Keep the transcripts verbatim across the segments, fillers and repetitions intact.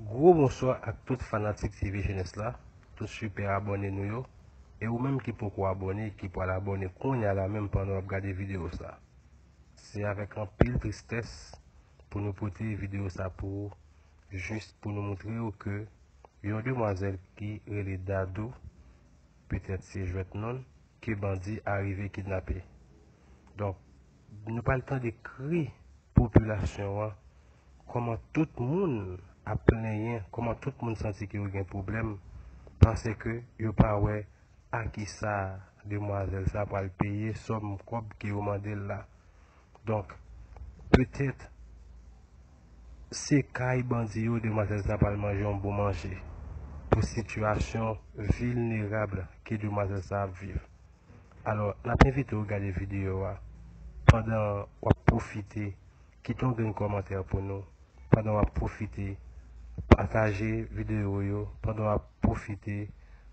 Gwo bonswa ak tout fanatik T V Jeunesse la, tout sipè abòne nou yo, e ou menm ki poko abòne, ki pral abòne kounye a la menm pandan w ap gade videyo sa. Se avèk anpil tristès pou nou pote videyo sa pou ou, jis pou nou montre w ke yon demwazèl ki rele Dadou, petèt se jwèt non l, ke bandi arive kidnape. Donk, nou pral tande kri popilasyon an, kòman tout moun ap plenyen, kòman tout moun santi ke yo gen pwoblèm, paske yo pa wè a kisa demwazèl sa pral peye sòm kòb ke yo mande l la. Donk, petèt, se kay bandi yo demwazèl sa pral manje yon bon manje pou sitiyasyon vilnerab ke demwazèl sa ap viv. Alò, n ap envite w gade videyo a pandan w ap pwofite kite yon grenn kòmantè pou nou, pandan w ap pwofite pataje videyo yo, pandan w ap pwofite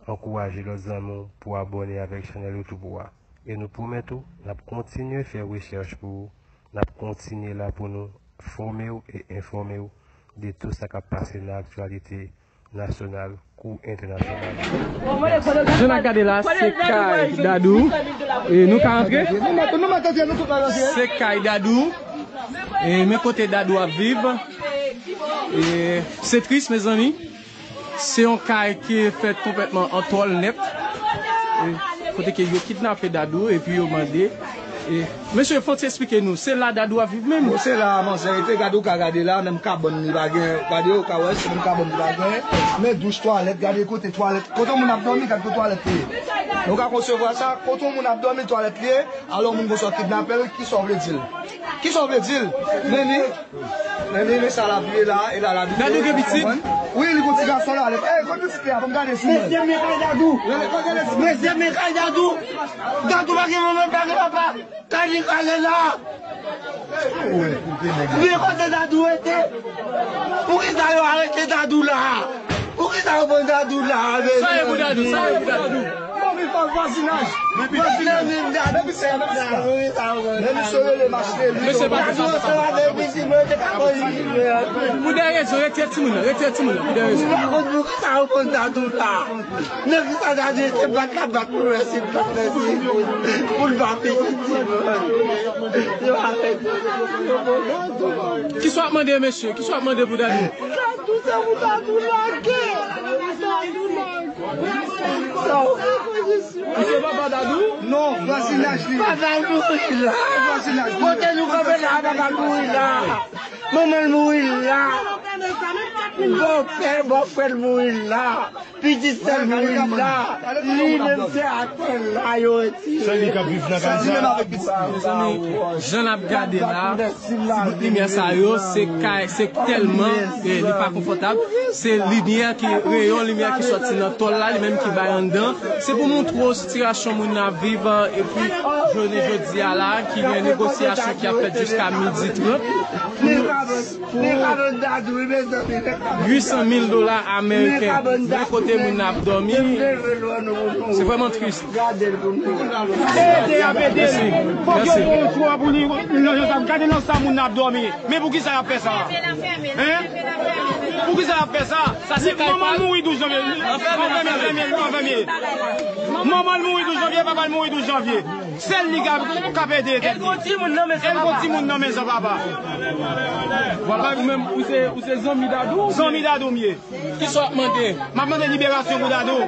ankouraje lòt zanmi w pou abòne avèk chanèl YouTube ou a. E nou pwomèt ou, n ap kontinye fè rechèch pou ou, n ap kontinye la pou nou fòme w e enfòme w de tou sa k ap pase nan aktyalite nasyonal kou entènasyonal. Jan n ap gade la, se kay Dadou. E nou ka antre? Se kay Dadou. E men kote Dadou ap viv. E se tris, mezanmi. Se yon kay ki fèt konplètman an tòl nèt. E kote ke yo kidnape Dadou epi yo mande. E, mesye, fò w ti eksplike nou, se la Dadou ap viv menm? Bon, se la manzè rete, gade ou ka gade la, menm kabann li pa gen, gade ou ka wè, se menm kabann li pa gen, men douch, twalèt, gade kote twalèt, kote moun ap dòmi, gade kote twalèt li ye. Nou ka konsevwa sa, kote moun ap dòmi, twalèt li ye, alò moun konsa kidnape l, kisa w vle di l? Kisa w vle di l? Men li, men li, men sa l ap ye la, e la l ap ye. Dadou gen pitit? Wi, li gon ti gason la, e, kote pitit li a, ban m gade si mwen. Mesye, men kay Dadou. Mesye, men kay Dadou. Dadou pa gen manman, pa gen papa. Kay li kale la. Men kote Dadou rete? Poukisa yo arete Dadou la? Poukisa yo pran Dadou la? Sa ye pou Dadou? Sa ye pou Dadou? Bon, men pa vwazinaj. Vwazinaj. Men misye, men misye. Men misye rele mache li. Mesye pa Dadou ansanm avèk pitit mwen, te ka pran li. Pou de rezon, retire timoun nan, retire timoun nan, pou de rezon. Mwen pa konn poukisa yo pran Dadou la. Nan kisa Dadou se bat la bat pou l wè si l pa fè si pou l pa pitit timoun. Yo arete. Kisa w ap mande, mesye? Kisa w ap mande pou Dadou? Dadou, se pou Dadou lage. Dadou lage. Ou se papa Dadou? Non, vwazinaj li. Papa l mouri la. Vwazinaj li. Kote nou kanpe la, papa l mouri la. Manman l mouri la. Bòpè, bòpè l mouri la. Pitit sè l mouri la. Li menm se atè la yo retire. Sè li k ap viv nan kay sa. Mezanmi, jan n ap gade la, ti bout limyè sa yo, se kay, se tèlman, eh, li pa konfòtab. Se limyè ki, reyon limyè ki sòti nan tòl la, li menm ki bay anndan. Se pou montre w sitiyasyon moun nan ap viv, eh, epi jounen jodi a la, ki gen negosyasyon ki ap fèt jiska midi trant. Pou uit san mil dola ameriken. Men kote moun nan ap dòmi. Se vrèman tris. Ede y ap ede l. Fòk yo pran yon chwa pou li. Gade nan sa moun nan ap dòmi. Men poukisa y ap fè sa? Hein? Poukisa y ap fè sa? Manman l mouri douz janvye. An fèmye, an fèmye, an fèmye. Manman l mouri douz janvye, papa l mouri douz janvye. Sèl li k ap, k ap ede tèt li. E l gon timoun nan men san papa. Vwala, ou menm, ou se, ou se zanmi Dadou? Zanmi Dadou m ye. Kisa w ap mande? M ap mande liberasyon pou Dadou.